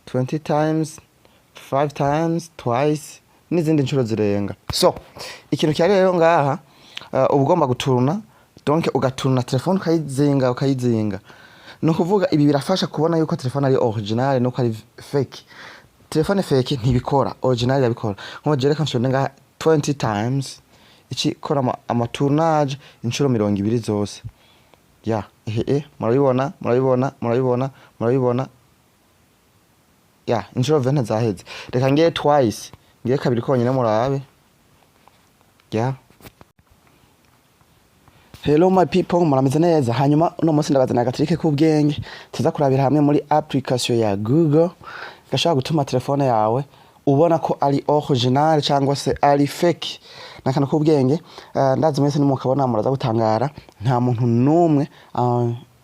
20 times, 5 times, twice n'izindi nshuro zirenga. So ikintu cyari rero ngaha, uba ugomba guturuna, donc ugaturuna telefone ukayizinga ukayizinga. Ni ukuvuga ibi birafasha kubona yuko telefone ari original nuko ari fake. Telefone fake ntibikora, original irabikora. Nko je reka nshonde ngaha 20 times, ikikora amatournage inshuro 20 zose. Ya ehe, murabibona, murabibona, murabibona, murabibona. Ya, inshuro 20 zaheze. Reka ngiye twice, ngiye kabiri konyine murabe. Ya, hello my people, murameze neza? Hanyuma uno munsi ndabazanira agatrick k'ubwenge tuza kurabira hamwe muri application ya Google, gashobora gutuma telefone yawe ubona ko ari original cyangwa se ari fake. N'akantu k'ubwenge, ndazi mwese nimukabona muraza gutangara. Nta muntu n'umwe,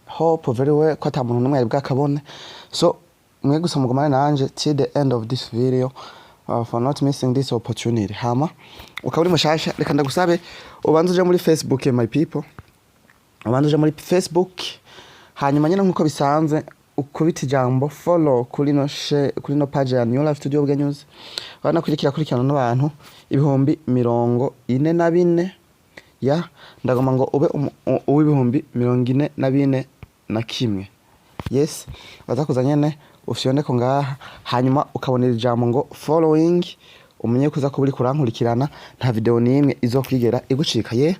hope very well ko ata muntu n'umwe yari bwakabone. So mwe gusa mugumane nanje till the end of this video, for not missing this opportunity. Hama ukaba uri mushasha, reka ndagusabe ubanze uje muri Facebook, my people, ubanze uje muri Facebook, hanyuma nyine nkuko bisanzwe ukubita ijambo follow kuri no page ya New Life Studio Bwe News. Urabona ko iriko irakurikirana n'abantu 44,000. Ya, ndagomba ngo ube uw'ibihumbi 41,001. Yes, baza kuza nyene ufyonde ko ngaha, hanyuma ukabonera ijambo ngo following, umenye ko uza kuba uriko urankurikirana, nta video n'imwe izokwigera igucika. Ye,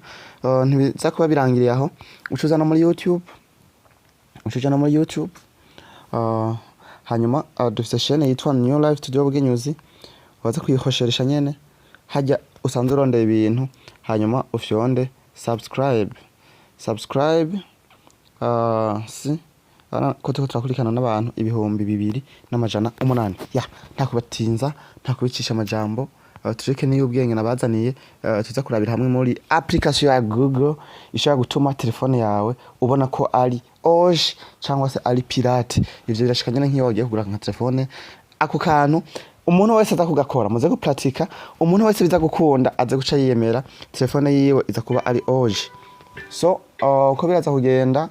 ntibiza kuba birangiriye aho, ucuza no muri YouTube, ucuja no muri YouTube, hanyuma dufise chaîne yitwa New Life Studio Bugenyuzi, waza kuyihosheresha nyene hajya usanzwe urondeye ibintu, hanyuma ufyonde subscribe, subscribe. Si urabona ko turiko turakurikirana n'abantu 2800. Ya, nta kubatinza, nta kubicisha amajambo, tureke niyo ubwenge nabazaniye, tuza kurabira hamwe muri application ya Google ishobora gutuma telefone yawe ubona ko ari OG cyangwa se ari pirate. Ivyo birashika nyene nk'iyo wagiye kugura nka telefone. Ako kantu umuntu wese aza kugakora, muze gupratika, umuntu wese biza gukunda aze guca yiyemera telefone yiwe iza kuba ari OG. So uko biraza kugenda,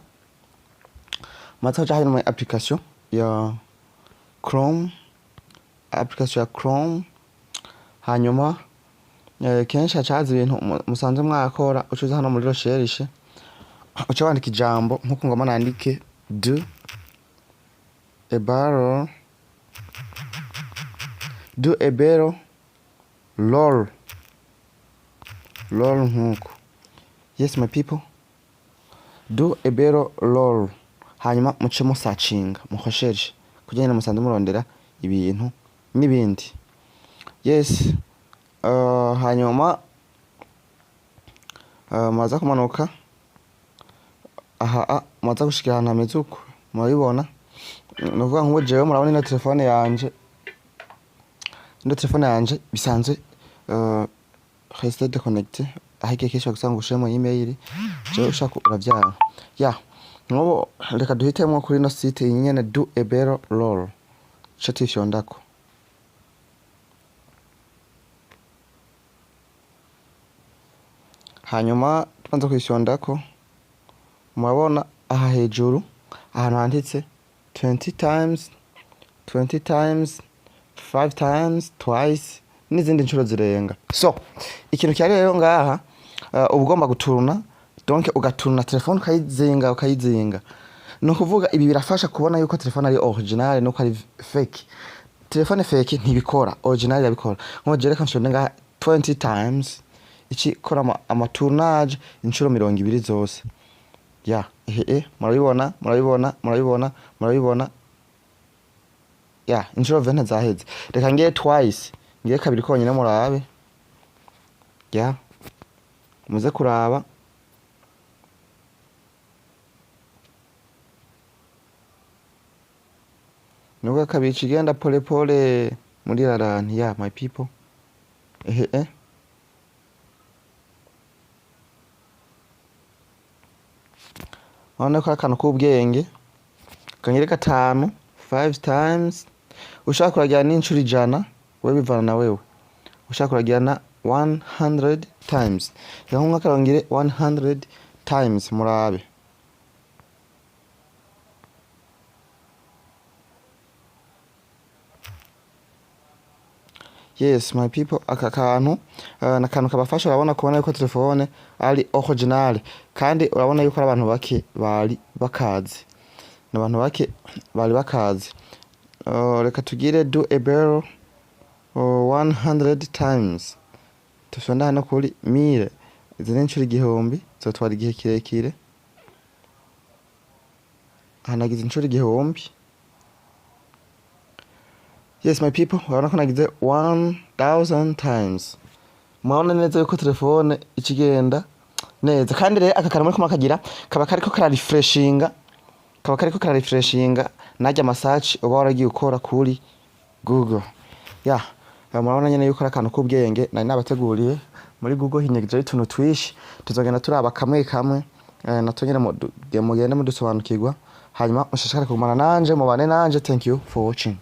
maze kuja hano muri application ya Chrome, application ya Chrome, hanyuma kenshi haca haza ibintu musanzwe mwakora. Ucuza hano muri recherche, uca wandika ijambo nkuko ngoma nandike do a barrel, do a barrel roll, roll nkuko. Yes my people, do a barrel roll, hanyuma muce musacinga muhosheje kugira ngo musanze murondera ibintu n'ibindi. Yes, hanyuma muraza kumanuka aha, muraza gushikira ahantu hameze uko murabibona. Ni ukuvuga nk'ubu jewe murabona ino telefone yanje, ino telefone yanje bisanzwe reste déconnecté, aho igihe kenshi bagusaba ngo ushiremo email, jewe ushaka uravyara. Ya, nk'ubu reka duhitemwo kuri ino site iyi nyene, do a barrel roll, ico tuyifyondako. Hanyuma tubanza kuyifyondako, murabona aha hejuru ahantu handitse 20 times, 20 times, 5 times, twice n'izindi nshuro zirenga. So ikintu cyari rero ngaha, uba ugomba guturuna, donc ugaturuna telefone ukayizinga ukayizinga. Ni ukuvuga ibi birafasha kubona yuko telefone ari original nuko ari fake. Telefone fake ntibikora, original irabikora. Nko je reka nshonde ngaha 20 times, ikikora amatournage inshuro 20 zose. Ya, ehe, murabibona, murabibona, murabibona, murabibona. Ya, inshuro 20 zaheze. Reka ngiye twice, ngiye kabiri konyine murabe. Ya, muze kuraba. Nubwo kabiri igenda pole pole muri ralenti. Ya my people, ehe. Urabona ko ari akantu k'ubwenge. Kangere gatanu, 5 times, ushaka kuragira n'inshuro 100, wewe bivana na wewe, ushaka kuragira na 100 times. Reka nk'akarongere 100 times murabe. Yes, my people, aka kantu na kantu kabafasha. Urabona kubona yuko telefone ari original, kandi urabona yuko ari abantu bake bari bakazi, ni abantu bake bari bakazi. Reka tugire do a bell 100 times. Tufyonda hano kuri 1000. Izi ni incuro 1000, zotwara igihe kirekire. Aha nagize incuro 1000. Yes, my people, urabona ko nagize 1000 times. Murabona neza yuko telefone ikigenda neza. Kandi rero aka kantu muriko murakagira, kaba kariko kararefreshinga, kaba kariko kararefreshinga narya ma search uba waragiye ukora kuri Google. Ya, murabona nyene yuko ari akantu k'ubwenge nari nabateguriye. Muri Google hinyegejeyo utuntu twinshi, tuzogenda turaba kamwe kamwe, natwo nyene mugende mudusobanukirwa. Hanyuma mushishikare kugumana nanje, mubane nanje. Thank you for watching.